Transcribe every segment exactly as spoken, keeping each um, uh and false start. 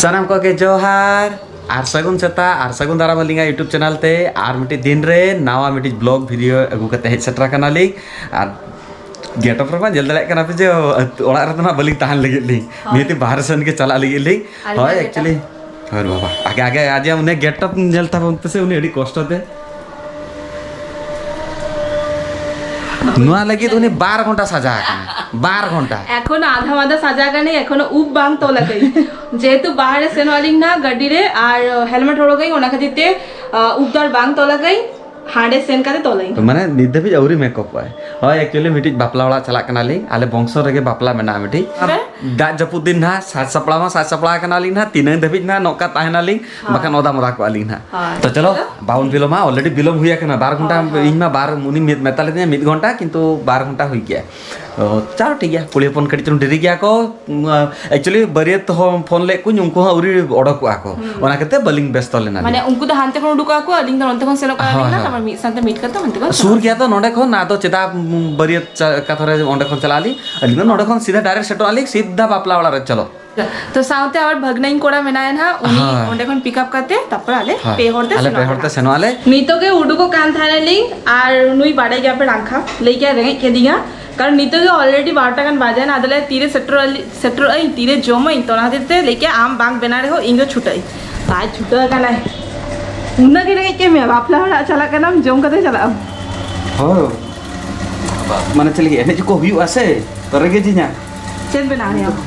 ᱥᱟᱱᱟᱢ ᱠᱚᱜᱮ ᱡᱚᱦᱟᱨ ᱟᱨ ᱥᱟᱹᱜᱩᱱ ᱥᱮᱛᱟᱜ ᱟᱨ ᱥᱟᱹᱜᱩᱱ ᱫᱟᱨᱟᱢ ᱟᱹᱞᱤᱧᱟᱜ YouTube ᱪᱮᱱᱮᱞ ᱛᱮ ᱟᱨ ᱢᱤᱫᱴᱤᱡ ᱫᱤᱱ ᱨᱮ ᱱᱟᱣᱟ ᱢᱤᱫᱴᱤᱡ ᱵᱞᱚᱜ ᱵᱷᱤᱰᱤᱭᱳ ᱟᱹᱜᱩ ᱠᱟᱛᱮ ᱦᱮᱡ ᱥᱮᱴᱮᱨ ᱟᱠᱟᱱᱟᱞᱤᱧ᱾ ᱟᱨ ᱜᱮᱴᱟᱯ ᱨᱮᱢᱟ ᱧᱮᱞ ᱫᱟᱲᱮᱭᱟᱜ ᱠᱟᱱᱟ ᱯᱮ ᱡᱮ ᱚᱲᱟᱜ ᱨᱮᱫᱚ ᱱᱟᱜ ᱵᱟᱹᱞᱤᱧ ᱛᱟᱦᱮᱱ ᱞᱟᱹᱜᱤᱫ ᱞᱤᱧ᱾ ᱦᱳᱭ᱾ ᱱᱤᱦᱟᱹᱛᱤ ᱵᱟᱦᱨᱮ ᱥᱮᱱ ᱜᱮ ᱪᱟᱞᱟᱜ ᱞᱟᱹᱜᱤᱫ ᱞᱤᱧ᱾ ᱟᱨ ᱦᱳᱭ, ᱤᱧᱟᱹᱜ ᱮᱠᱪᱩᱭᱮᱞᱤ᱾ ᱦᱳᱭ ᱵᱟᱵᱟ, ᱟᱜᱮ ᱟᱜᱮ ᱟᱡ ᱩᱱᱤᱭᱟᱜ ᱜᱮᱴᱟᱯ ᱧᱮᱞ ᱛᱟᱵᱚᱱ ᱯᱮᱥᱮ, ᱩᱱᱤ ᱟᱹᱰᱤ ᱠᱚᱥᱴᱚ ᱛᱮ᱾ ᱱᱚᱣᱟ ᱞᱟᱹᱜᱤᱫ ᱩᱱᱤ ᱵᱟᱨ ᱜᱷᱚᱱᱴᱟ ᱥᱟᱡᱟ ᱟᱠᱟᱱᱟ, ᱵᱟᱨ ᱜᱷᱚᱱᱴᱟ᱾ ᱮᱠᱷᱚᱱᱳ ᱟᱫᱷᱟ ᱢᱟᱫᱷᱟ ᱥᱟᱡᱟ ᱟᱠᱟᱱᱟᱹᱧ, ᱮᱠᱷᱚᱱᱳ ᱩᱵ ᱵᱟᱝ ᱛᱚᱞ ᱟᱠᱟᱹᱧ᱾ ᱡᱮᱦᱮᱛᱩ ᱵᱟᱦᱨᱮ ᱥᱮᱱᱚᱜ ᱟᱹᱞᱤᱧ ᱱᱟ ᱜᱟᱹᱰᱤ ᱨᱮ ᱟᱨ ᱦᱮᱞᱢᱮᱴ ᱦᱚᱨᱚᱜᱟᱹᱧ, ᱚᱱᱟ ᱠᱷᱟᱹᱛᱤᱨ ᱛᱮ, ᱟ, ᱩᱵ ᱫᱚ ᱟᱨ ᱵᱟᱝ ᱛᱚᱞ ᱟᱠᱟᱹᱧ᱾ ᱦᱟᱸᱰᱮ ᱥᱮᱱ ᱠᱟᱛᱮ ᱛᱚᱞᱟᱹᱧ᱾ ᱢᱟᱱᱮ ᱱᱤᱛ ᱫᱷᱟᱹᱵᱤᱡ ᱟᱹᱣᱨᱤ ᱢᱮᱠᱚᱯᱚᱜᱼᱟᱭ᱾ ᱦᱳᱭ, ᱮᱠᱪᱩᱭᱮᱞᱤ ᱢᱤᱫᱴᱤᱡ ᱵᱟᱯᱞᱟ ᱚᱲᱟᱜ ᱪᱟᱞᱟᱜ ᱠᱟᱱᱟᱞᱤᱧ, ᱟᱞᱮ ᱵᱚᱝᱥᱚ ᱨᱮᱜᱮ ᱵᱟᱯᱞᱟ ᱢᱮᱱᱟᱜᱼᱟ ᱢᱤᱫᱴᱤᱡ᱾ ᱦᱮᱸ᱾ ᱫᱟᱜ ᱡᱟᱹᱯᱩᱫ ᱫᱤᱱ ᱱᱟᱦᱟᱜ ᱥᱟᱡᱽ ᱥᱟᱯᱲᱟᱣ ᱢᱟ ᱥᱟᱡᱽ ᱥᱟᱯᱲᱟᱣ ᱠᱟᱱᱟᱞᱤᱧ ᱱᱟᱦᱟᱜ, ᱛᱤᱱᱟᱹᱝ ᱫᱷᱟᱹᱵᱤᱡ ᱱᱟᱦᱟᱜ ᱱᱚᱝᱠᱟ ᱛᱟᱦᱮᱱᱟᱞᱤᱧ, ᱦᱳᱭ᱾ ᱵᱟᱠᱷᱟᱱ ᱚᱫᱟ ᱢᱚᱫᱟ ᱠᱚᱜᱼᱟ ᱞᱤᱧ ᱱᱟᱦᱟᱜ᱾ ᱦᱳᱭ᱾ ᱛᱚ ᱪᱚᱞᱚ, ᱵᱟᱵᱚᱱ ᱵᱤᱞᱚᱢᱟ, already ᱵᱤᱞᱚᱢ ᱦᱩᱭ ᱟᱠᱟᱱᱟ, ᱵᱟᱨ ᱜᱷᱚᱱᱴᱟ᱾ ᱦᱳᱭ, ᱦᱳᱭ᱾ ᱤᱧ ᱢᱟ ᱵᱟᱨ, ᱩᱱᱤ ᱢᱮᱛᱟ ᱞᱤᱫᱤᱧᱟ ᱢᱤᱫ ᱜᱷᱚᱱᱴᱟ, ᱠᱤᱱᱛᱩ ᱵᱟᱨ ᱜᱷᱚᱱᱴᱟ ᱦᱩᱭ ᱜᱮᱭᱟ᱾ ᱚ, ᱪᱟᱞ ᱴᱷᱤᱠ ᱜᱮᱭᱟ, ᱠᱩᱲᱤ ᱦᱚᱯᱚᱱ ᱠᱟᱹᱴᱤᱡ ᱪᱩᱞᱩᱝ ᱰᱮᱨᱤ ᱜᱮᱭᱟ ᱠᱚ᱾ ᱩᱢ, ᱟ, actually ᱵᱟᱹᱨᱭᱟᱹᱛ ᱦᱚᱸ ᱯᱷᱳᱱ ᱞᱮᱫ ᱠᱚᱧ, ᱩᱱᱠᱩ ᱦᱚᱸ ᱟᱹᱣᱨᱤ ᱚᱰᱚᱠᱚᱜᱼᱟ ᱠᱚ᱾ ᱦᱩᱸ᱾ ᱚᱱᱟ ᱠᱷᱟᱹᱛᱤᱨ ᱛᱮ ᱵᱟᱹᱞᱤᱧ ᱵᱮᱥᱛᱚ ᱞᱮᱱᱟ᱾ ᱢᱟᱱᱮ ᱩᱱᱠᱩ ᱫᱚ ᱦᱟᱱᱛᱮ ᱠᱷᱚᱱ ᱩᱰᱩᱠᱚᱜᱼᱟ ᱠᱚ, ᱟᱹᱞᱤᱧ ᱫᱚ ᱱᱚᱱᱛᱮ ᱠᱷᱚᱱ ᱥᱮᱱᱚᱜ ᱠᱟᱱᱟ ᱦᱳᱭ, ᱞᱤᱧ ᱱᱟ, ᱦᱳᱭ᱾ ᱛᱟᱨᱯᱚᱨ ᱢᱤᱫ ᱥᱟᱶᱛᱮ meet ᱠᱟᱛᱮ ᱚᱱᱛᱮ ᱠᱷᱚᱱ ᱥᱩᱨ ᱥᱮᱱᱚᱜ ᱜᱮᱭᱟ ᱛᱚ ᱱᱚᱸᱰᱮ ᱠᱷᱚᱱ, ᱟᱫᱚ ᱪᱮᱫᱟᱜ, ᱩᱢ, ᱵᱟᱹᱨᱭᱟᱹᱛ ᱪᱟ-, ᱠᱟᱛᱷᱟ ᱨᱮ ᱚᱸᱰᱮ ᱠᱷᱚᱱ ᱪᱟᱞᱟᱜ ᱟᱹᱞᱤᱧ? ᱟᱹᱞᱤᱧ ᱫᱚ ᱱᱚᱸᱰᱮ ᱠᱷᱚᱱ ᱥᱤᱫᱷᱟ direct ᱥᱮᱴᱮᱨᱚᱜ ᱟᱹᱞᱤᱧ, ᱥᱤᱫᱷᱟ ᱵᱟᱯᱞᱟ ᱚᱲᱟᱜ ᱨᱮ, ᱪᱚᱞᱚ᱾ ᱛᱚ ᱥᱟᱶᱛᱮ ᱟᱵᱟᱨ ᱵᱷᱟᱹᱜᱽᱱᱟᱹᱧ ᱠᱚᱲᱟ ᱢᱮᱱᱟᱭᱟ ᱱᱟᱦᱟᱜ, ᱩᱱᱤ ᱦᱳᱭ᱾ ᱚᱸᱰᱮ ᱠᱷᱚᱱ pick up ᱠᱟᱛᱮ ᱛᱟᱨᱯᱚᱨ ᱟᱞᱮ ᱦᱳᱭ, ᱯᱮ ᱦᱚᱲ ᱛᱮ ᱟᱞᱮ ᱥᱮᱱᱚᱜ ᱯᱮ ᱦᱚᱲ ᱟᱞᱮ᱾ ᱛᱮ ᱥᱮᱱᱚᱜ ᱟᱞᱮ᱾ ᱱᱤᱛᱚᱜ ᱜᱮ ᱩᱰᱩᱠᱚᱜ ᱠᱟᱱ ᱛᱟᱦᱮᱱᱟᱞᱤᱧ ᱟᱨ ᱱᱩᱭ ᱵᱟᱰᱟᱭ ᱜᱮᱭᱟ ᱯᱮ ᱨᱟᱝᱠᱷᱟ, ᱞᱟᱹᱭ ᱠᱮᱭᱟ ᱨᱮᱸᱜᱮᱡ ᱠᱮᱫᱤᱧᱟ, ᱠᱟᱨᱚᱱ ᱱᱤᱛᱚᱜ ᱜᱮ already ᱵᱟᱨᱚ ᱴᱟ ᱜᱟᱱ ᱵᱟᱡᱟᱭᱮᱱᱟ᱾ ᱟᱫᱚ ᱞᱟᱹᱭᱟ ᱛᱤᱨᱮ ᱥᱮᱴᱮᱨᱚᱜ ᱟᱹᱞᱤ-, ᱥᱮᱴᱮᱨᱚᱜ ᱟᱹᱧ, ᱛᱤᱨᱮ ᱡᱚᱢᱟᱹᱧ, ᱛᱚ ᱚᱱᱟ ᱠᱷᱟᱹᱛᱤᱨ ᱛᱮ ᱞᱟᱹᱭ ᱠᱮᱭᱟ ᱟᱢ ᱵᱟᱝ ᱵᱮᱱᱟᱣ ᱨᱮᱦᱚᱸ ᱤᱧ ᱫᱚ ᱪᱷᱩᱴᱟᱹᱜ ᱟᱹᱧ᱾ ᱟᱡ ᱪᱷᱩᱴᱟᱹᱣ ᱟᱠᱟᱱᱟᱭ, ᱩᱱᱟᱹᱜ ᱜᱮ ᱨᱮᱸᱜᱮᱡ ᱠᱮᱫ ᱢᱮᱭᱟ, ᱵᱟᱯᱞᱟ ᱚᱲᱟᱜ ᱪᱟᱞᱟᱜ ᱠᱟᱱᱟᱢ, ᱡᱚᱢ ᱠᱟᱛᱮ ᱪᱟᱞᱟᱜ ᱟᱢ᱾ ᱦᱳᱭ, ᱢᱟᱱᱮ ᱪᱮᱫ ᱞᱟᱹᱜᱤᱫ ᱮᱱᱮᱡ ᱠᱚ ᱦᱩᱭᱩᱜᱼᱟ ᱥᱮ, ᱛᱚ ᱨᱮᱸᱜᱮᱡᱤᱧᱟ᱾ ᱪᱮᱫ ᱵᱮᱱᱟᱣ ᱦᱩᱭᱩᱜᱼᱟ?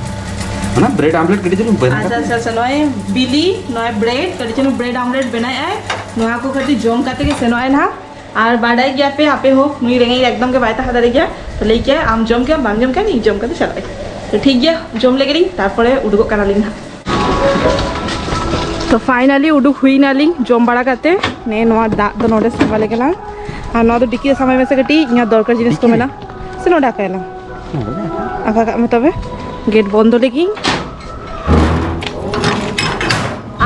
ᱚᱱᱟ bread omelette ᱠᱟᱹᱴᱤᱡ ᱪᱩᱞᱩᱝ ᱵᱮᱱᱟᱣ ᱟᱪᱪᱷᱟ, ᱠᱟᱛᱮ᱾ ᱟᱪᱪᱷᱟ, ᱟᱪᱪᱷᱟ, ᱱᱚᱜᱼᱚᱭ ᱵᱤᱞᱤ, ᱱᱚᱜᱼᱚᱭ bread, ᱠᱟᱹᱴᱤᱡ ᱪᱩᱞᱩᱝ bread omelette ᱵᱮᱱᱟᱣᱮᱫᱼᱟᱭ᱾ ᱱᱚᱣᱟ ᱠᱚ ᱠᱟᱹᱴᱤᱡ ᱡᱚᱢ ᱠᱟᱛᱮ ᱜᱮ ᱥᱮᱱᱚᱜᱼᱟᱭ ᱱᱟᱦᱟᱜ᱾ ᱟᱨ ᱵᱟᱰᱟᱭ ᱜᱮᱭᱟ ᱯᱮ ᱟᱯᱮ ᱦᱚᱸ, ᱱᱩᱭ ᱨᱮᱸᱜᱮᱡ ᱮᱠᱫᱚᱢ ᱜᱮ ᱵᱟᱭ ᱛᱟᱦᱮᱸ ᱫᱟᱲᱮ ᱜᱮᱭᱟ᱾ ᱛᱚ ᱞᱟᱹᱭ ᱠᱮᱭᱟ, "ᱟᱢ ᱡᱚᱢ ᱠᱮᱭᱟᱢ, ᱵᱟᱝ ᱡᱚᱢ ᱠᱮᱭᱟᱢ, ᱤᱧ ᱡᱚᱢ ᱠᱟᱛᱮ ᱪᱟᱞᱟᱜ ᱟᱹᱧ᱾" ᱛᱚ ᱴᱷᱤᱠ ᱜᱮᱭᱟ, ᱡᱚᱢ ᱞᱮᱜᱮ ᱞᱤᱧ, ᱛᱟᱨᱯᱚᱨᱮ ᱩᱰᱩᱠᱚᱜ ᱠᱟᱱᱟᱞᱤᱧ ᱱᱟᱦᱟᱜ᱾ ᱛᱚ finally ᱩᱰᱩᱠ ᱦᱩᱭ ᱱᱟᱞᱤᱧ ᱡᱚᱢ ᱵᱟᱲᱟ ᱠᱟᱛᱮ᱾ ᱱᱮ ᱱᱚᱣᱟ ᱫᱟᱜ ᱫᱚ ᱱᱚᱰᱮ ᱥᱟᱢᱵᱟᱣ ᱞᱮᱜᱮ ᱞᱟᱝ, ᱟᱨ ᱱᱚᱣᱟ ᱫᱚ ᱰᱤᱠᱤ ᱨᱮ ᱥᱟᱢᱵᱟᱭ ᱢᱮᱥᱮ ᱠᱟᱹᱴᱤᱡ, ᱤᱧᱟᱹᱜ ᱫᱚᱨᱠᱟᱨ ᱡᱤᱱᱤᱥ ᱠᱚ ᱰᱤᱠᱤ ᱨᱮ? ᱢᱮᱱᱟᱜᱼᱟ᱾ ᱥᱮ ᱱᱚᱰᱮ ᱟᱠᱟᱭᱟᱞᱟᱝ? ᱱᱚᱰᱮ ᱫᱚ ᱟᱠᱟ᱾ ᱟᱠᱟ ᱠᱟᱜ ᱢᱮ ᱛᱚᱵᱮ, ᱜᱮᱴ ᱵᱚᱱᱫᱚ ᱞᱮᱜᱤᱧ᱾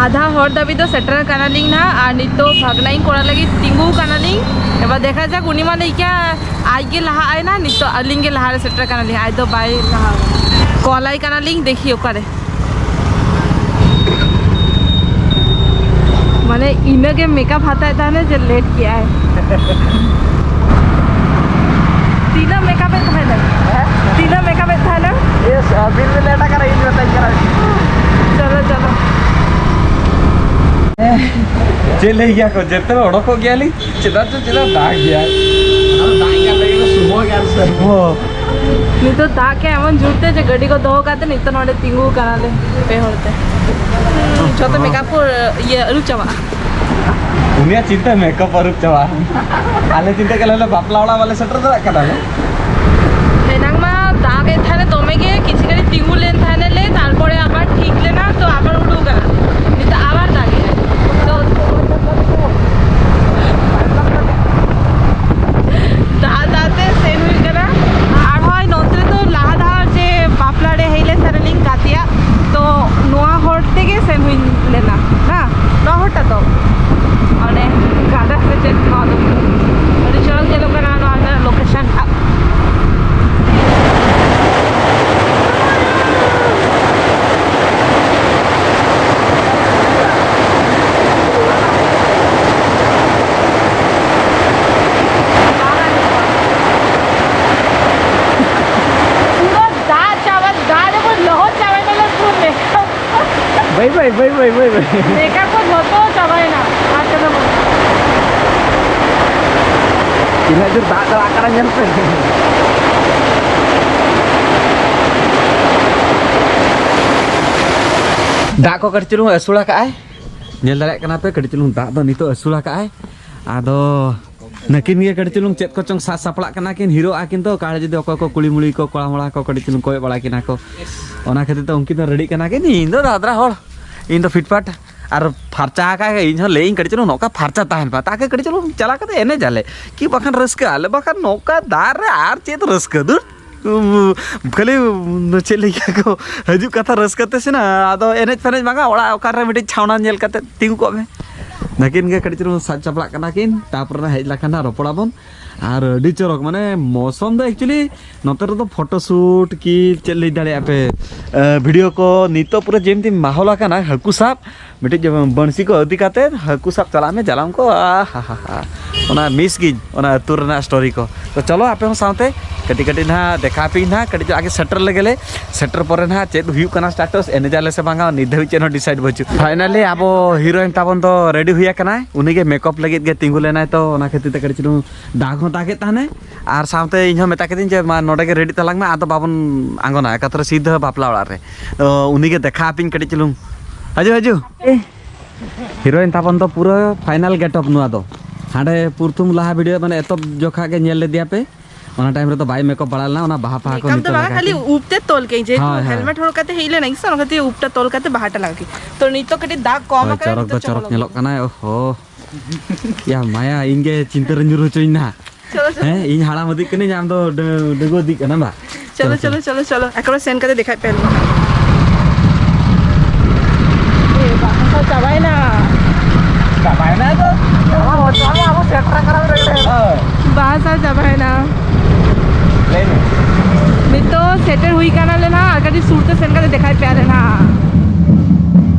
ᱟᱫᱷᱟ ᱦᱚᱨ ᱫᱷᱟᱹᱵᱤᱡ ᱫᱚ ᱥᱮᱴᱮᱨ ᱠᱟᱱᱟᱞᱤᱧ ᱱᱟᱦᱟᱜ, ᱟᱨ ᱱᱤᱛᱚᱜ ᱵᱷᱟᱜᱽᱱᱟᱧ ᱠᱚᱲᱟ ᱞᱟᱹᱜᱤᱫ ᱛᱤᱸᱜᱩ ᱠᱟᱱᱟᱞᱤᱧ᱾ ᱮᱵᱟᱨ ᱫᱮᱠᱷᱟ ᱡᱟᱠ, ᱩᱱᱤ ᱢᱟ ᱞᱟᱹᱭ ᱠᱮᱭᱟ ᱟᱡ ᱜᱮ ᱞᱟᱦᱟᱜ ᱟᱭ ᱱᱟ, ᱱᱤᱛᱚᱜ ᱟᱹᱞᱤᱧ ᱜᱮ ᱞᱟᱦᱟ ᱨᱮ ᱥᱮᱴᱮᱨ ᱠᱟᱱᱟᱞᱤᱧ, ᱟᱡ ᱫᱚ ᱵᱟᱭ ᱞᱟᱦᱟ ᱟᱠᱟᱱᱟ᱾ ᱠᱚᱞᱟᱭ ᱠᱟᱱᱟᱞᱤᱧ, ᱫᱮᱠᱷᱤ ᱚᱠᱟᱨᱮ᱾ ᱤᱱᱟᱹᱜᱮ ᱢᱮᱠᱟᱯ ᱦᱟᱛᱟᱣᱮᱫ ᱛᱟᱦᱮᱱᱟ ᱡᱮ ᱞᱮᱴ ᱠᱮᱜᱼᱟᱭ᱾ ᱛᱤᱱᱟᱹᱜ ᱢᱮᱠᱟᱯ ᱮᱫ ᱛᱟᱦᱮᱱᱟ? ᱛᱤᱱᱟᱹᱜ ᱢᱮᱠᱟᱯ ᱮᱫ ᱛᱟᱦᱮᱱᱟ? ᱵᱮᱥ, ᱵᱤᱞ ᱵᱤᱞ ᱮᱴᱟ ᱠᱟᱱᱟ, ᱤᱧ ᱢᱮᱛᱟᱧ ᱠᱟᱱᱟ᱾ ᱪᱚᱞᱚ, ᱪᱚᱞᱚ᱾ ᱪᱮᱫ ᱞᱟᱹᱭ ᱜᱮᱭᱟ ᱠᱚ, ᱡᱮᱛᱮ ᱚᱰᱚᱠᱚᱜ ᱜᱮᱭᱟᱞᱤᱧ, ᱪᱮᱫᱟᱜ ᱪᱚ ᱪᱮᱫᱟᱜ ᱫᱟᱜ ᱜᱮᱭᱟᱭ᱾ ᱫᱟᱜ ᱜᱮᱭᱟ ᱞᱟᱹᱜᱤᱫ ᱫᱚ ᱥᱩᱵᱷᱚ ᱜᱮᱭᱟ ᱥᱮ᱾ ᱱᱤᱛᱚᱜ ᱫᱟᱜ ᱠᱮᱜᱼᱟ ᱮᱢᱚᱱ ᱡᱳᱨᱛᱮ ᱡᱮ ᱜᱟᱹᱰᱤ ᱠᱚ ᱫᱚᱦᱚ ᱠᱟᱛᱮ ᱱᱤᱛᱚᱜ ᱱᱚᱰᱮ ᱛᱤᱸᱜᱩ ᱠᱟᱱᱟᱞᱮ ᱯᱮ ᱦᱚᱲ ᱛᱮ᱾ ᱦᱩᱸ, ᱡᱚᱛᱚ ᱢᱮᱠᱟᱯ ᱠᱚ ᱤᱭᱟᱹ ᱟᱹᱨᱩᱵ ᱪᱟᱵᱟᱜᱼᱟ᱾ ᱩᱱᱤᱭᱟᱜ ᱪᱤᱱᱛᱟᱹ ᱢᱮᱠᱟᱯ ᱟᱹᱨᱩᱵ ᱪᱟᱵᱟᱜᱼᱟ᱾ ᱟᱞᱮ ᱪᱤᱱᱛᱟᱹ ᱠᱟᱱᱟ ᱞᱮ ᱵᱟᱯᱞᱟ ᱚᱲᱟᱜ ᱵᱟᱞᱮ ᱥᱮᱴᱮᱨ ᱫᱟᱲᱮᱭᱟᱜ ᱠᱟᱱᱟ ᱞᱮ᱾ ᱮᱱᱟᱝ ᱢᱟ ᱫᱟᱜ ᱮᱫ ᱛᱟᱦᱮᱱ ᱫᱚᱢᱮ ᱜᱮ, ᱠᱤᱪᱷᱩ ᱜᱷᱟᱹᱲᱤᱡ ᱛᱤᱸᱜᱩ ᱞᱮᱱ ᱛᱟᱦᱮᱱᱟᱞᱮ, ᱛᱟᱨᱯᱚᱨᱮ ᱟᱵᱟᱨ ᱴᱷᱤᱠ ᱞᱮᱱᱟ, ᱛᱚ ᱟᱵᱟᱨ ᱩᱰᱩᱠ ᱠᱟᱱᱟ᱾ ᱱᱤᱛᱚᱜ ᱟᱵᱟᱨ ᱫᱟᱜ ᱮᱫᱟᱭ᱾ ᱛᱚ ᱫᱟᱜ ᱫᱟᱜ ᱛᱮ ᱥᱮᱱ ᱦᱩᱭᱩᱜ ᱠᱟᱱᱟ᱾ ᱟᱨ ᱦᱚᱸᱜᱼᱚᱭ ᱱᱚᱛᱮ ᱫᱚ ᱞᱟᱦᱟ ᱫᱷᱟᱣ ᱡᱮ ᱵᱟᱯᱞᱟ ᱨᱮ ᱦᱮᱡ ᱞᱮᱱ ᱛᱟᱦᱮᱱᱟᱞᱤᱧ ᱜᱟᱛᱮᱭᱟᱜ, ᱛᱚ ᱱᱚᱣᱟ ᱦᱚᱨ ᱛᱮᱜᱮ ᱥᱮᱱ ᱦᱩᱭ ᱞᱮᱱᱟ᱾ ᱦᱮᱸ, ᱱᱚᱣᱟ ᱦᱚᱨᱴᱟᱜ ᱫᱚ ᱚᱱᱮ ᱜᱟᱰᱟ ᱥᱮ ᱪᱮᱫ ᱱᱚᱣᱟ ᱫᱚ᱾ ᱟᱹᱰᱤ ᱪᱚᱨᱚᱠ ᱧᱮᱞᱚᱜ ᱠᱟᱱᱟ ᱱᱚᱣᱟ ᱨᱮᱱᱟᱜ ᱞᱳᱠᱮᱥᱚᱱ ᱴᱟᱜ᱾ ᱯᱩᱨᱟᱹ ᱫᱟᱜ ᱪᱟᱵᱟ, ᱫᱟᱜ ᱨᱮᱵᱚᱱ ᱞᱚᱦᱚᱫ ᱪᱟᱵᱟᱭᱮᱱᱟᱞᱮ ᱯᱩᱨᱟᱹ ᱢᱮᱠᱟᱯ᱾ ᱵᱟᱭ ᱵᱟᱭ ᱵᱟᱭ ᱵᱟᱭ ᱵᱟᱭ ᱵᱟᱭ᱾ ᱢᱮᱠᱟᱯ ᱠᱚ ᱡᱷᱚᱛᱚ ᱪᱟᱵᱟᱭᱮᱱᱟ᱾ ᱟᱨ ᱪᱮᱫ ᱦᱚᱸ ᱵᱟᱹᱱᱩᱜ᱾ ᱛᱤᱱᱟᱹᱜ ᱡᱳᱨ ᱫᱟᱜ ᱪᱟᱞᱟᱜ ᱠᱟᱱᱟ ᱧᱮᱞ ᱯᱮ᱾ ᱫᱟᱜ ᱠᱚ ᱠᱟᱹᱴᱤᱡ ᱪᱩᱞᱩᱝ ᱟᱹᱥᱩᱲ ᱟᱠᱟᱜᱼᱟᱭ, ᱧᱮᱞ ᱫᱟᱲᱮᱭᱟᱜ ᱠᱟᱱᱟ ᱯᱮ, ᱠᱟᱹᱴᱤᱡ ᱪᱩᱞᱩᱝ ᱫᱟᱜ ᱫᱚ ᱱᱤᱛᱚᱜ ᱟᱹᱥᱩᱲ ᱟᱠᱟᱜᱼᱟᱭ᱾ ᱟᱫᱚ ᱱᱟᱹᱠᱤᱱ ᱜᱮ ᱠᱟᱹᱴᱤᱡ ᱪᱩᱞᱩᱝ ᱪᱮᱫ ᱠᱚᱪᱚᱝ ᱥᱟᱡᱽ ᱥᱟᱯᱲᱟᱜ ᱠᱟᱱᱟ ᱠᱤᱱ, ᱦᱤᱨᱳᱜᱼᱟ ᱠᱤᱱ ᱛᱚ, ᱚᱠᱟᱨᱮ ᱡᱩᱫᱤ ᱚᱠᱚᱭ ᱠᱚ ᱠᱩᱲᱤ ᱢᱩᱲᱤ ᱠᱚ ᱠᱚᱲᱟ ᱢᱚᱲᱟ ᱠᱚ ᱠᱟᱹᱴᱤᱡ ᱪᱩᱞᱩᱝ ᱠᱚᱭᱚᱜ ᱵᱟᱲᱟ ᱠᱤᱱᱟ ᱠᱚ, ᱚᱱᱟ ᱠᱷᱟᱹᱛᱤᱨ ᱛᱮ ᱩᱱᱠᱤᱱ ᱫᱚ ᱨᱮᱰᱤᱜ ᱠᱟᱱᱟ ᱠᱤᱱ, ᱤᱧ ᱫᱚ ᱫᱟᱫᱽᱨᱟ ᱦᱚᱲ, ᱤᱧ ᱫᱚ ᱯᱷᱤᱴᱯᱷᱟᱴ ᱟᱨ ᱯᱷᱟᱨᱪᱟ ᱟᱠᱟᱫ ᱤᱧ ᱦᱚᱸ ᱞᱟᱹᱭᱟᱹᱧ ᱠᱟᱹᱴᱤᱡ ᱪᱩᱞᱩᱝ ᱱᱚᱝᱠᱟ ᱯᱷᱟᱨᱪᱟ ᱛᱟᱦᱮᱱ ᱯᱮ, ᱛᱟᱠᱮ ᱠᱟᱹᱴᱤᱡ ᱪᱩᱞᱩᱝ ᱪᱟᱞᱟᱣ ᱠᱟᱛᱮ ᱮᱱᱮᱡ ᱟᱞᱮ ᱠᱤ ᱵᱟᱠᱷᱟᱱ ᱨᱟᱹᱥᱠᱟᱹ ᱟᱞᱮ, ᱵᱟᱠᱷᱟᱱ ᱱᱚᱝᱠᱟ ᱫᱟᱜ ᱨᱮ ᱟᱨ ᱪᱮᱫ ᱨᱟᱹᱥᱠᱟᱹ ᱫᱩᱨ᱾ ᱩᱸ, ᱠᱷᱟᱹᱞᱤ, ᱩᱸ, ᱪᱮᱫ ᱞᱟᱹᱭ ᱠᱮᱫᱟ ᱠᱚ, ᱦᱤᱡᱩᱜ ᱠᱟᱛᱷᱟ ᱨᱟᱹᱥᱠᱟᱹ ᱛᱮ ᱥᱮᱱᱟ, ᱟᱫᱚ ᱮᱱᱮᱡ ᱯᱷᱮᱱᱮᱡ ᱵᱟᱝᱟ, ᱚᱲᱟᱜ ᱚᱠᱟᱨᱮ ᱢᱤᱫᱴᱤᱡ ᱪᱷᱟᱣᱱᱟ ᱧᱮᱞ ᱠᱟᱛᱮ ᱛᱤᱸᱜᱩ ᱠᱚᱜ ᱢᱮ᱾ ᱱᱟᱹᱠᱤᱱ ᱜᱮ ᱠᱟᱹᱴᱤᱡ ᱪᱩᱞᱩᱝ ᱥᱟᱡᱽ ᱪᱟᱯᱲᱟᱜ ᱠᱟᱱᱟ ᱠᱤᱱ, ᱛᱟᱯᱚᱨᱮ ᱦᱮᱡ ᱞᱮᱠᱷᱟᱱ ᱦᱟᱸᱜ ᱨᱚᱯᱚᱲᱟᱵᱚᱱ᱾ ᱟᱨ ᱟᱹᱰᱤ ᱪᱚᱨᱚᱠ, ᱢᱟᱱᱮ ᱢᱳᱥᱚᱢ ᱫᱚ actually ᱱᱚᱛᱮ ᱨᱮᱫᱚ photo shoot ᱠᱤ ᱪᱮᱫ ᱞᱟᱹᱭ ᱫᱟᱲᱮᱭᱟᱜᱼᱟ ᱯᱮ, video ᱠᱚ ᱱᱤᱛᱚᱜ ᱯᱩᱨᱟᱹ ᱡᱮᱢᱛᱤ ᱢᱟᱦᱚᱞ ᱟᱠᱟᱱᱟ ᱦᱟᱹᱠᱩ ᱥᱟᱵ, ᱢᱤᱫᱴᱤᱡ ᱡᱮᱢᱚᱱ ᱵᱟᱹᱲᱥᱤ ᱠᱚ ᱤᱫᱤ ᱠᱟᱛᱮ ᱦᱟᱹᱠᱩ ᱥᱟᱵ ᱪᱟᱞᱟᱜ ᱢᱮ ᱡᱟᱞᱟᱢ ᱠᱚ, ᱟᱦᱟᱦᱟ᱾ ᱚᱱᱟ ᱢᱤᱥ ᱜᱤᱧ, ᱚᱱᱟ ᱟᱹᱛᱩ ᱨᱮᱱᱟᱜ story ᱠᱚ᱾ ᱛᱚ ᱪᱚᱞᱚ ᱟᱯᱮ ᱦᱚᱸ ᱥᱟᱶᱛᱮ ᱠᱟᱹᱴᱤᱡ ᱠᱟᱹᱴᱤᱡ ᱱᱟᱦᱟᱜ ᱫᱮᱠᱷᱟᱣ ᱟᱯᱮ ᱱᱟᱦᱟᱜ, ᱠᱟᱹᱴᱤᱡ ᱪᱚ ᱟᱜᱮ ᱥᱮᱴᱮᱨ ᱞᱮᱜᱮ ᱞᱮ᱾ ᱥᱮᱴᱮᱨ ᱯᱚᱨᱮ ᱱᱟᱦᱟᱜ ᱪᱮᱫ ᱦᱩᱭᱩᱜ ᱠᱟᱱᱟ status, ᱮᱱᱮᱡ ᱟᱞᱮ ᱥᱮ ᱵᱟᱝᱟ, ᱱᱤᱛ ᱫᱷᱟᱹᱵᱤᱡ ᱪᱮᱫ ᱦᱚᱸ decide ᱵᱟᱹᱪᱩᱜ᱾ Finally ᱟᱵᱚ heroine ᱛᱟᱵᱚᱱ ᱫᱚ ready ᱦᱩᱭ ᱟᱠᱟᱱᱟᱭ, ᱩᱱᱤ ᱜᱮ makeup ᱞᱟᱹᱜᱤᱫ ᱜᱮ ᱛᱤᱸᱜᱩ ᱞᱮᱱᱟᱭ, ᱛᱚ ᱚᱱᱟ ᱠᱷᱟᱹᱛᱤᱨ ᱛᱮ ᱠᱟᱹᱴᱤᱡ ᱪᱩᱞᱩᱝ ᱫᱟᱜ ᱦᱚᱸ ᱫᱟᱜᱮᱫ ᱛᱟᱦᱮᱱᱟᱭ᱾ ᱟᱨ ᱥᱟᱶᱛᱮ ᱤᱧ ᱦᱚᱸ ᱢᱮᱛᱟ ᱠᱤᱫᱤᱧ ᱡᱮ, "ᱢᱟ ᱱᱚᱰᱮ ᱜᱮ ready ᱛᱟᱞᱟᱝ ᱢᱮ, ᱟᱫᱚ ᱵᱟᱵᱚᱱ ᱟᱬᱜᱚᱱᱟ, ᱮᱠᱟᱛᱨᱮ ᱥᱤᱫᱷᱟᱹ ᱵᱟᱯᱞᱟ ᱚᱲᱟᱜ ᱨᱮ᱾" ᱛᱚ ᱩᱱᱤ ᱜᱮ ᱫᱮᱠᱷᱟᱣ ᱟᱯᱮᱧ ᱠᱟᱹᱴᱤᱡ ᱪᱩᱞᱩᱝ᱾ ᱦᱤᱡᱩᱜ, ᱦᱤᱡᱩᱜ᱾ Heroine ᱛᱟᱵᱚᱱ ᱫᱚ ᱯᱩᱨᱟᱹ final getup ᱱᱚᱣᱟ ᱫᱚ᱾ ᱦᱟᱸᱰᱮ ᱯᱨᱚᱛᱷᱚᱢ ᱞᱟᱦᱟ video ᱢᱟᱱᱮ ᱮᱛᱚᱦᱚᱵ ᱡᱚᱠᱷᱟ ᱜᱮ ᱧᱮᱞ ᱞᱮᱫᱮᱭᱟ ᱯᱮ, ᱚᱱᱟ time ᱨᱮᱫᱚ ᱵᱟᱭ makeup ᱵᱟᱲᱟ ᱞᱮᱱᱟ, ᱚᱱᱟ ᱵᱟᱦᱟ ᱯᱟᱦᱟ ᱠᱚ ᱢᱮᱠᱟᱯ ᱫᱚ ᱱᱤᱛᱚᱜ ᱵᱟᱝ, ᱞᱟᱜᱟᱣ ᱠᱷᱟᱹᱞᱤ ᱠᱮᱫᱟ᱾ ᱩᱵ ᱛᱮ ᱛᱚᱞ ᱠᱮᱫ, ᱡᱮᱦᱮᱛᱩ ᱦᱳᱭ, ᱦᱳᱭ᱾ Helmet ᱦᱚᱨᱚᱜ ᱠᱟᱛᱮ ᱦᱮᱡ ᱞᱮᱱᱟ ᱤᱧ ᱥᱮ, ᱚᱱᱟ ᱠᱷᱟᱹᱛᱤᱨ ᱩᱵ ᱛᱮ ᱛᱚᱞ ᱠᱟᱛᱮ ᱵᱟᱦᱟᱴᱟ ᱞᱟᱜᱟᱣ ᱠᱮᱫ᱾ ᱛᱚ ᱱᱤᱛᱚᱜ ᱠᱟᱹᱴᱤᱡ ᱫᱟᱜ ᱠᱚᱢ ᱦᱳᱭ, ᱟᱠᱟᱱᱟ, ᱪᱚᱨᱚᱠ ᱱᱤᱛᱚᱜ ᱫᱚ ᱪᱚᱨᱚᱠ ᱪᱚᱝ ᱧᱮᱞᱚᱜ ᱠᱟᱱᱟᱭ᱾ ᱳᱦᱳ, ᱭᱟ ᱢᱟᱭᱟ, ᱤᱧ ᱜᱮ ᱪᱤᱱᱛᱟᱹ ᱨᱮ ᱧᱩᱨ ᱦᱚᱪᱚᱧ ᱱᱟ᱾ ᱪᱚᱞᱚ, ᱪᱚᱞᱚ᱾ ᱦᱮᱸ, ᱤᱧ ᱦᱟᱲᱟᱢ ᱤᱫᱤᱜ ᱠᱟᱹᱱᱟᱹᱧ, ᱟᱢ ᱫᱚ ᱰᱟᱹ-, ᱰᱟᱺᱜᱩᱣᱟᱹ ᱤᱫᱤᱜ ᱠᱟᱱᱟᱢ ᱵᱟ? ᱪᱚᱞᱚ, ᱪᱚᱞᱚ, ᱪᱚᱞᱚ, ᱪᱚᱞᱚ᱾ ᱮᱠᱵᱟᱨ ᱥᱮᱱ ᱠᱟᱛᱮ ᱫᱮᱠᱷᱟᱭ ᱯᱮ᱾ ᱮ, ᱵᱟᱦᱟ ᱥᱟᱶ ᱪᱟᱵᱟᱭᱮᱱᱟ᱾ ᱪᱟᱵᱟᱭᱮᱱᱟ ᱫᱚ? ᱟᱵᱚ, ᱟᱵᱚ, ᱟᱵᱚ ᱥᱮᱴᱮᱨ ᱟᱠᱟᱱᱟ ᱵᱚᱱ ᱨᱮᱰᱤ᱾ ᱦᱳᱭ᱾ ᱵᱟᱦᱟ ᱥᱟᱶ ᱪᱟᱵᱟᱭᱮᱱᱟ᱾ ᱞᱟᱹᱭ ᱢᱮ᱾ ᱱᱤᱛᱚᱜ ᱥᱮᱴᱮᱨ ᱦᱩᱭ ᱠᱟᱱᱟᱞᱮ ᱱᱟᱦᱟᱜ, ᱟᱨ ᱠᱟᱹᱴᱤᱡ ᱥᱩᱨ ᱛᱮ ᱥᱮᱱ ᱠᱟᱛᱮ ᱫᱮᱠᱷᱟᱭ ᱯᱮ ᱟᱞᱮ ᱱᱟᱦᱟᱜ᱾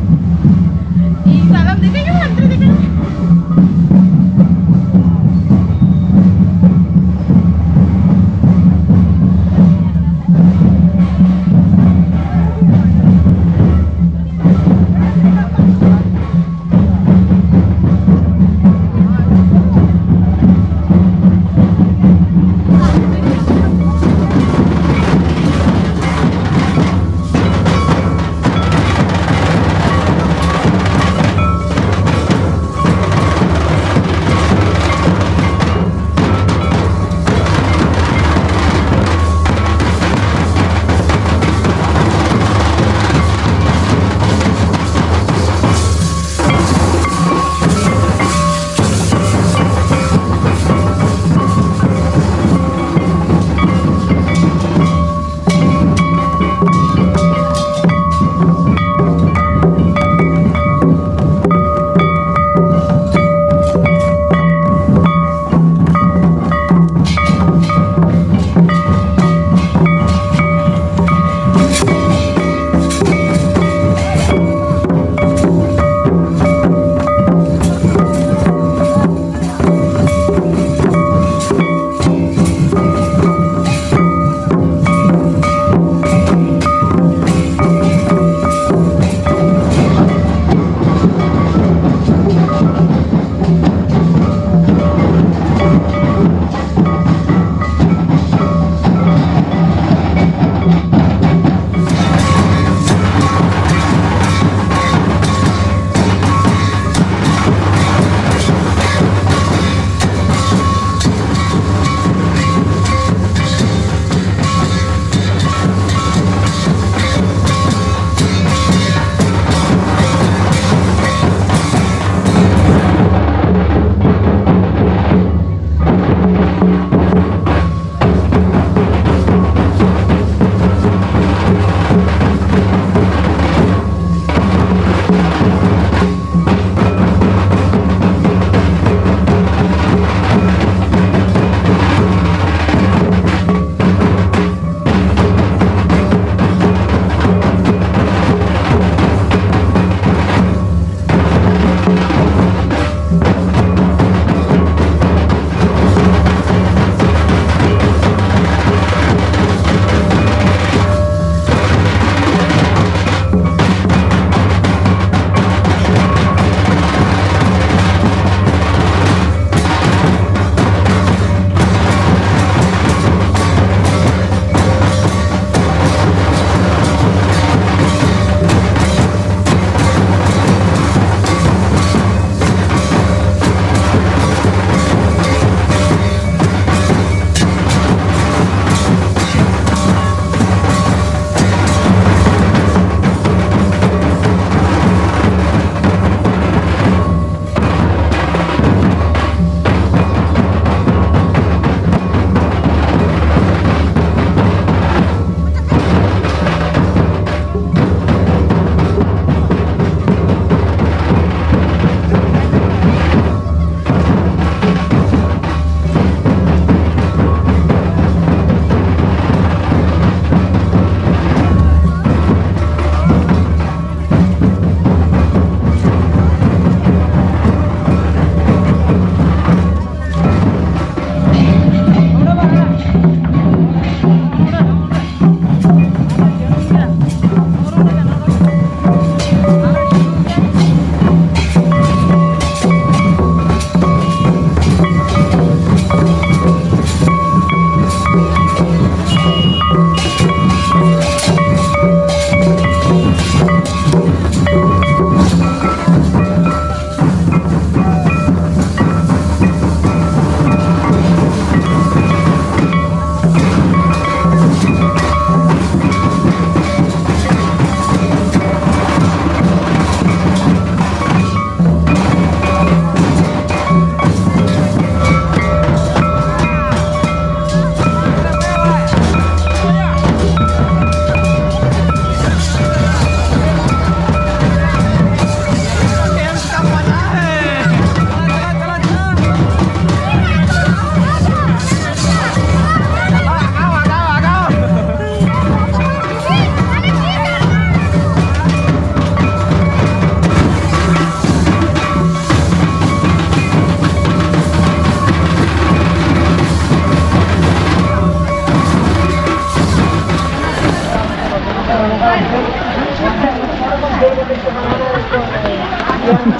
ᱤᱧ ᱫᱚ ᱟᱞᱚᱢ ᱫᱮᱠᱷᱟᱣ ᱠᱟᱱᱟ, ᱦᱟᱱᱛᱮ ᱨᱮ ᱫᱮᱠᱷᱟᱣ᱾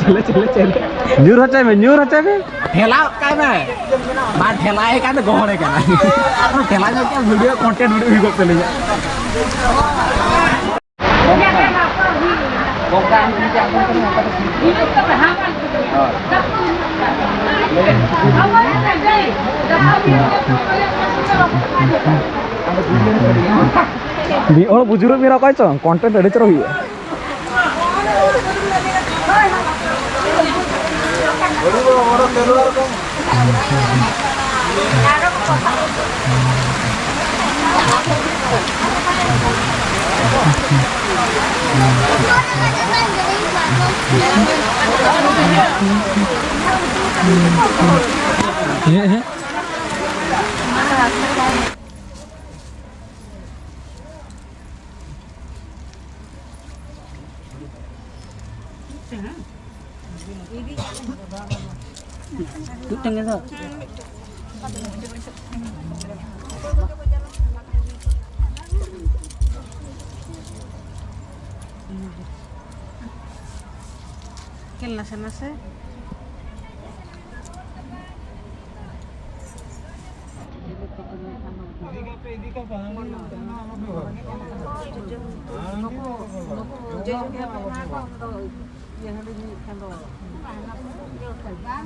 ᱪᱮᱞᱮ, ᱪᱮᱞᱮ, ᱪᱮᱞᱮ᱾ ᱧᱩᱨ ᱦᱚᱪᱚᱭ ᱢᱮ, ᱧᱩᱨ ᱦᱚᱪᱚᱭ ᱢᱮ᱾ ᱴᱷᱮᱞᱟᱣ ᱠᱟᱭ ᱢᱮ᱾ ᱵᱟᱝ ᱴᱷᱮᱞᱟᱣ ᱮ ᱠᱟᱱ ᱫᱚ ᱜᱚᱦᱚᱲᱮ ᱠᱟᱱᱟ᱾ ᱟᱨ ᱴᱷᱮᱞᱟᱣ ᱧᱚᱜ ᱠᱮᱫ ᱵᱷᱤᱰᱤᱭᱳ ᱠᱚᱱᱴᱮᱱᱴ ᱩᱰᱩᱠ ᱦᱩᱭ ᱠᱚᱜ ᱛᱟᱹᱞᱤᱧᱟ᱾ ᱢᱤᱫ ᱦᱚᱲ ᱵᱩᱡᱩᱨᱚᱜ ᱢᱮ ᱚᱠᱚᱭ ᱪᱚᱝ, ᱠᱚᱱᱴᱮᱱᱴ ᱟᱹᱰᱤ ᱪᱚᱨᱚᱠ ᱦᱩᱭᱩᱜᱼᱟ᱾ ᱦᱮᱸ, ᱦᱮᱸ᱾ ᱢᱤᱫᱴᱟᱝ ᱜᱮ ᱫᱚ᱾ ᱠᱷᱮᱞ ᱱᱟᱥᱮ ᱱᱟᱥᱮ᱾ ᱦᱮᱸ,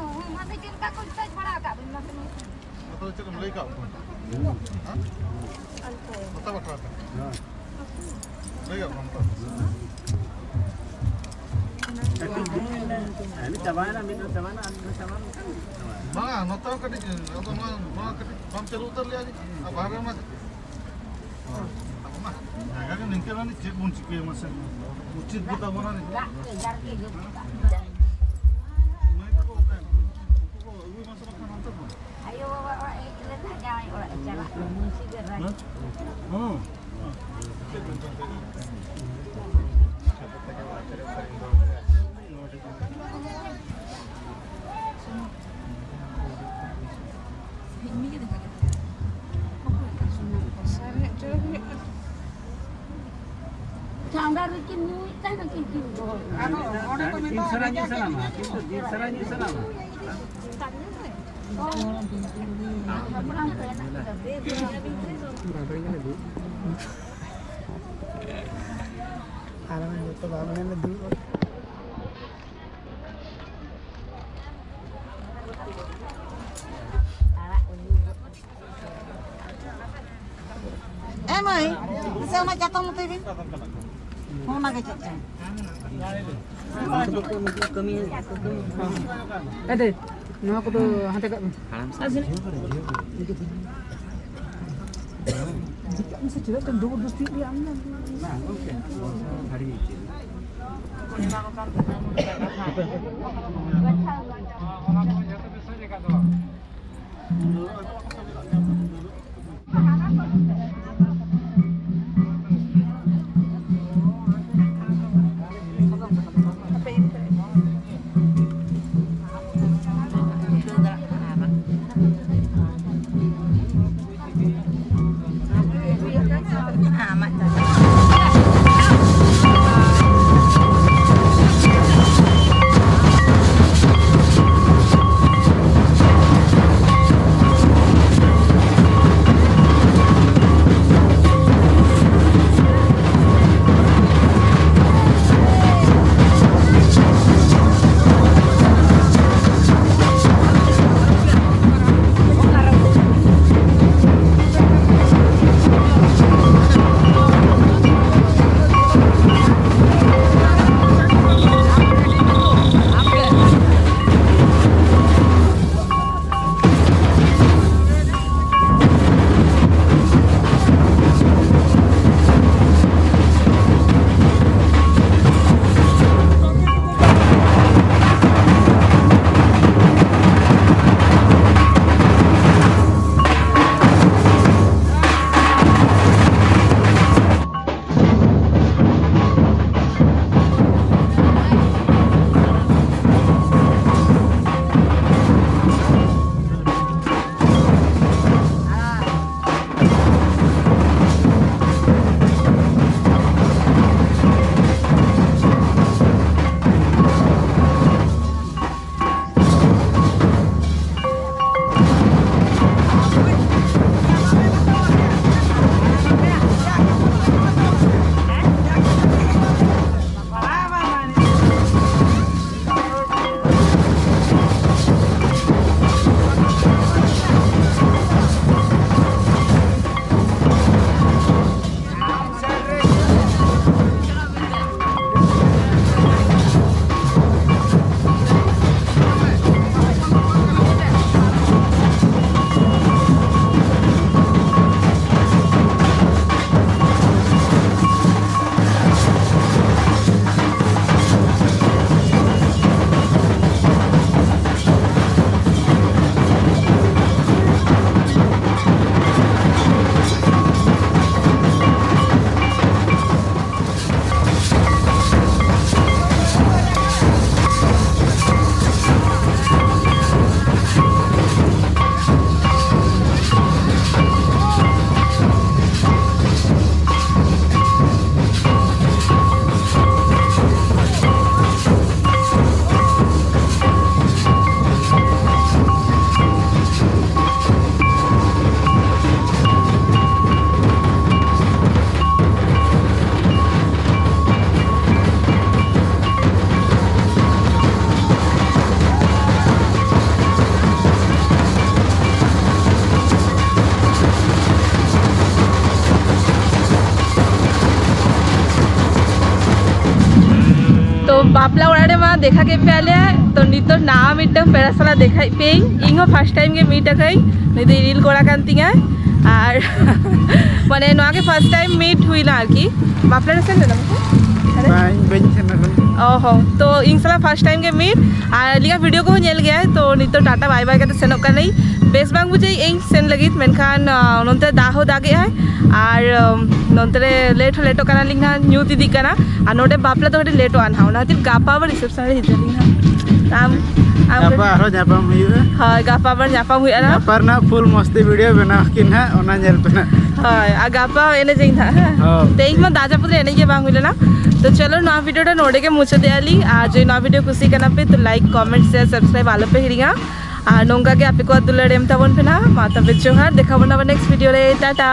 ᱦᱮᱸ, ᱢᱟᱥᱮ ᱪᱮᱫ ᱞᱮᱠᱟ ᱠᱚ ᱡᱩᱛᱟᱹ ᱵᱟᱲᱟ ᱟᱠᱟᱫ ᱵᱤᱱ ᱢᱟᱥᱮ ᱞᱟᱹᱭ ᱵᱤᱱ? ᱟᱫᱚ ᱪᱮᱫ ᱮᱢ ᱞᱟᱹᱭ ᱠᱟᱜ ᱠᱚᱣᱟ? ᱦᱮᱸ? ᱚᱠᱟ ᱵᱟᱠᱷᱨᱟ ᱛᱮ? ᱞᱟᱹᱭ ᱠᱟᱜ ᱠᱚᱣᱟᱢ ᱛᱚ? ᱪᱟᱵᱟᱭᱮᱱᱟ, ᱢᱤᱫ ᱫᱚ ᱪᱟᱵᱟᱭᱮᱱᱟ, ᱟᱨ ᱢᱤᱫ ᱫᱚ ᱪᱟᱵᱟᱭᱮᱱᱟ᱾ ᱵᱟᱝᱟ, ᱱᱚᱛᱮ ᱦᱚᱸ ᱠᱟᱹᱴᱤᱡ, ᱟᱫᱚ ᱱᱚᱣᱟ, ᱱᱚᱣᱟ ᱠᱟᱹᱴᱤᱡ ᱵᱟᱢ ᱪᱟᱹᱞᱩ ᱩᱛᱟᱹᱨ ᱞᱮᱜᱼᱟ ᱡᱮ? ᱟᱨ ᱵᱟᱦᱨᱮ ᱨᱮᱢᱟ ᱡᱟᱭᱜᱟ ᱜᱮ ᱱᱤᱝᱠᱟᱹ ᱱᱟᱱᱤ, ᱪᱮᱫ ᱵᱚᱱ ᱪᱤᱠᱟᱹᱭᱟ ᱢᱟᱥᱮ? ᱩᱪᱤᱛ ᱜᱮ ᱛᱟᱵᱚᱱᱟ ᱱᱤᱛᱚᱜ᱾ ᱢᱟᱹᱭ ᱛᱟᱠᱚ ᱚᱠᱟᱭ ᱱᱟᱠᱚ? ᱩᱱᱠᱩ ᱠᱚ ᱟᱹᱜᱩᱭ ᱢᱟᱥᱮ ᱵᱟᱠᱷᱟᱱ ᱚᱱᱛᱮ ᱠᱷᱚᱱ᱾ ᱟᱭᱳ ᱵᱟᱵᱟ ᱚᱲᱟᱜ ᱦᱮᱡ ᱞᱮᱱᱟ, ᱡᱟᱶᱟᱭ ᱚᱲᱟᱜ ᱮ ᱪᱟᱞᱟᱜ ᱠᱟᱱᱟ, ᱢᱩᱱᱥᱤ ᱜᱮ ᱨᱟᱡᱽ᱾ ᱦᱮᱸ? ᱦᱮᱸ᱾ ᱪᱮᱫ ᱵᱮᱱ ᱪᱤᱠᱟᱹᱭᱟ? ᱱᱚᱰᱮ ᱜᱮ ᱢᱮᱱᱟᱜ ᱞᱤᱧᱟ᱾ ᱫᱟᱨᱩ ᱠᱤᱱ ᱧᱩᱭᱮᱫ ᱛᱟᱦᱮᱱᱟ ᱠᱤᱱ ᱠᱤᱱ ᱫᱚ᱾ ᱟᱫᱚ ᱚᱸᱰᱮ ᱠᱚ ᱢᱮᱛᱟ ᱫᱤᱱ ᱥᱟᱨᱟ ᱧᱩ ᱥᱟᱱᱟᱢᱟ, ᱠᱤᱱᱛᱩ ᱫᱤᱱ ᱥᱟᱨᱟ ᱧᱩ ᱥᱟᱱᱟᱢᱟ᱾ ᱟᱨ ᱡᱚᱛᱚ ᱵᱟᱵᱟ ᱢᱮᱱ ᱫᱩᱲᱩᱵ᱾ ᱮ ᱢᱟᱹᱭ, ᱱᱟᱥᱮ ᱚᱱᱟ ᱪᱟᱛᱚᱢ ᱩᱛᱟᱹᱨ ᱵᱤᱱ᱾ ᱚᱱᱟ ᱜᱮ ᱪᱮᱫ ᱪᱚᱝ᱾ ᱮ ᱫᱮ, ᱱᱚᱣᱟ ᱠᱚᱫᱚ ᱦᱟᱱᱛᱮ ᱠᱟᱜ ᱵᱤᱱ᱾ ᱟᱨ ᱥᱮᱱ᱾ ᱪᱮᱫᱟᱜ ᱪᱚᱢ ᱡᱚᱵᱚᱨᱫᱚᱥᱛᱤ ᱞᱮᱭᱟ ᱟᱢ ᱫᱚ? ᱵᱟᱯᱞᱟ ᱚᱲᱟᱜ ᱨᱮᱢᱟ ᱫᱮᱠᱷᱟ ᱠᱮᱫ ᱯᱮᱭᱟᱞᱮ, ᱛᱚ ᱱᱤᱛᱚᱜ ᱱᱟᱣᱟ ᱢᱤᱫᱴᱟᱝ ᱯᱮᱲᱟ ᱥᱟᱞᱟᱜ ᱫᱮᱠᱷᱟᱭᱮᱫ ᱯᱮᱭᱟᱹᱧ᱾ ᱤᱧ ᱦᱚᱸ ᱯᱷᱟᱥᱴ ᱴᱟᱭᱤᱢ ᱜᱮ ᱢᱤᱴ ᱟᱠᱟᱫᱟᱹᱧ, ᱱᱩᱭ ᱫᱚ ᱤᱨᱤᱞ ᱠᱚᱲᱟ ᱠᱟᱱ ᱛᱤᱧᱟᱭ᱾ ᱟᱨ ᱢᱟᱱᱮ ᱱᱚᱣᱟ ᱜᱮ ᱯᱷᱟᱥᱴ ᱴᱟᱭᱤᱢ ᱢᱤᱴ ᱦᱩᱭᱱᱟ ᱟᱨᱠᱤ᱾ ᱵᱟᱯᱞᱟ ᱨᱮ ᱥᱮᱱ ᱞᱮᱱᱟᱢ ᱥᱮ? ᱟᱨᱮ? ᱵᱟᱝ, ᱵᱟᱹᱧ ᱥᱮᱱ ᱟᱠᱟᱱᱟ᱾ ᱚ ᱦᱚᱸ, ᱛᱚ ᱤᱧ ᱥᱟᱞᱟᱜ ᱯᱷᱟᱥᱴ ᱴᱟᱭᱤᱢ ᱜᱮ ᱢᱤᱴ, ᱟᱨ ᱟᱹᱞᱤᱧᱟᱜ ᱵᱷᱤᱰᱤᱭᱳ ᱠᱚᱦᱚᱸ ᱧᱮᱞ ᱜᱮᱭᱟᱭ᱾ ᱛᱚ ᱱᱤᱛᱚᱜ ᱴᱟᱴᱟ ᱵᱟᱭ ᱵᱟᱭ ᱠᱟᱛᱮ ᱥᱮᱱᱚᱜ ᱠᱟᱱᱟᱹᱧ᱾ ᱵᱮᱥ ᱵᱟᱝ ᱵᱩᱡᱷᱟᱹᱜ ᱤᱧ ᱥᱮᱱ ᱞᱟᱹᱜᱤᱫ, ᱢᱮᱱᱠᱷᱟᱱ ᱟᱸ, ᱱᱚᱱᱛᱮ ᱫᱟᱜ ᱦᱚᱸ ᱫᱟᱜᱮᱜᱼᱟᱭ, ᱟᱨ ᱟᱸ, ᱱᱚᱱᱛᱮ ᱨᱮ ᱞᱮᱴ ᱦᱚᱸ ᱞᱮᱴᱚᱜ ᱠᱟᱱᱟᱞᱤᱧ ᱱᱟᱦᱟᱜ, ᱧᱩᱛ ᱤᱫᱤᱜ ᱠᱟᱱᱟ᱾ ᱟᱨ ᱱᱚᱰᱮ ᱵᱟᱯᱞᱟ ᱫᱚ ᱠᱟᱹᱴᱤᱡ ᱞᱮᱴᱚᱜᱼᱟ ᱱᱟᱦᱟᱜ, ᱚᱱᱟ ᱠᱷᱟᱹᱛᱤᱨ ᱜᱟᱯᱟ ᱟᱵᱟᱨ ᱨᱤᱥᱮᱯᱥᱚᱱ ᱨᱮ ᱦᱤᱡᱩᱜ ᱟᱹᱞᱤᱧ ᱱᱟᱦᱟᱜ᱾ ᱟᱢ, ᱟᱢ ᱜᱟᱯᱟ ᱟᱨᱦᱚᱸ ᱧᱟᱯᱟᱢ ᱦᱩᱭᱩᱜᱼᱟ᱾ ᱦᱳᱭ, ᱜᱟᱯᱟ ᱟᱵᱟᱨ ᱧᱟᱯᱟᱢ ᱦᱩᱭᱩᱜᱼᱟ ᱱᱟᱦᱟᱜ᱾ ᱜᱟᱯᱟ ᱨᱮᱱᱟᱜ ᱯᱷᱩᱞ ᱢᱚᱥᱛᱤ ᱵᱷᱤᱰᱤᱭᱳ ᱵᱮᱱᱟᱣ ᱠᱤᱱ ᱱᱟᱦᱟᱜ, ᱚᱱᱟ ᱧᱮᱞ ᱯᱮ ᱱᱟᱦᱟᱜ᱾ ᱦᱳᱭ, ᱟᱨ ᱜᱟᱯᱟ ᱮᱱᱮᱡᱟᱹᱧ ᱱᱟᱦᱟᱜ, ᱦᱮᱸ? ᱦᱳᱭ᱾ ᱛᱮᱦᱮᱧ ᱢᱟ ᱫᱟᱜ ᱡᱟᱹᱯᱩᱫ ᱨᱮ ᱮᱱᱮᱡ ᱜᱮ ᱵᱟᱝ ᱦᱩᱭ ᱞᱮᱱᱟ᱾ ᱛᱚ ᱪᱚᱞᱚ, ᱱᱚᱣᱟ ᱵᱷᱤᱰᱤᱭᱳ ᱫᱚ ᱱᱚᱰᱮ ᱜᱮ ᱢᱩᱪᱟᱹᱫᱮᱜᱼᱟ ᱞᱤᱧ, ᱟᱨ ᱡᱩᱫᱤ ᱱᱚᱣᱟ ᱵᱷᱤᱰᱤᱭᱳ ᱠᱩᱥᱤ ᱠᱟᱱᱟ ᱯᱮ, ᱛᱚ ᱞᱟᱭᱤᱠ, ᱠᱚᱢᱮᱱᱴ, ᱥᱮᱭᱟᱨ, ᱥᱟᱵᱥᱠᱨᱟᱭᱤᱵ ᱟᱞᱚ ᱯᱮ ᱦᱤᱲᱤᱧᱟ᱾ ᱟᱨ ᱱᱚᱝᱠᱟ ᱜᱮ ᱟᱯᱮ ᱠᱚᱣᱟᱜ ᱫᱩᱞᱟᱹᱲ ᱮᱢ ᱛᱟᱵᱚᱱ ᱯᱮ ᱱᱟᱦᱟᱜ᱾ ᱢᱟ ᱛᱚᱵᱮ ᱡᱚᱦᱟᱨ, ᱫᱮᱠᱷᱟ ᱵᱚᱱ ᱟᱵᱟᱨ ᱱᱮᱠᱥᱴ ᱵᱷᱤᱰᱤᱭᱳ ᱨᱮ, ᱴᱟᱴᱟ᱾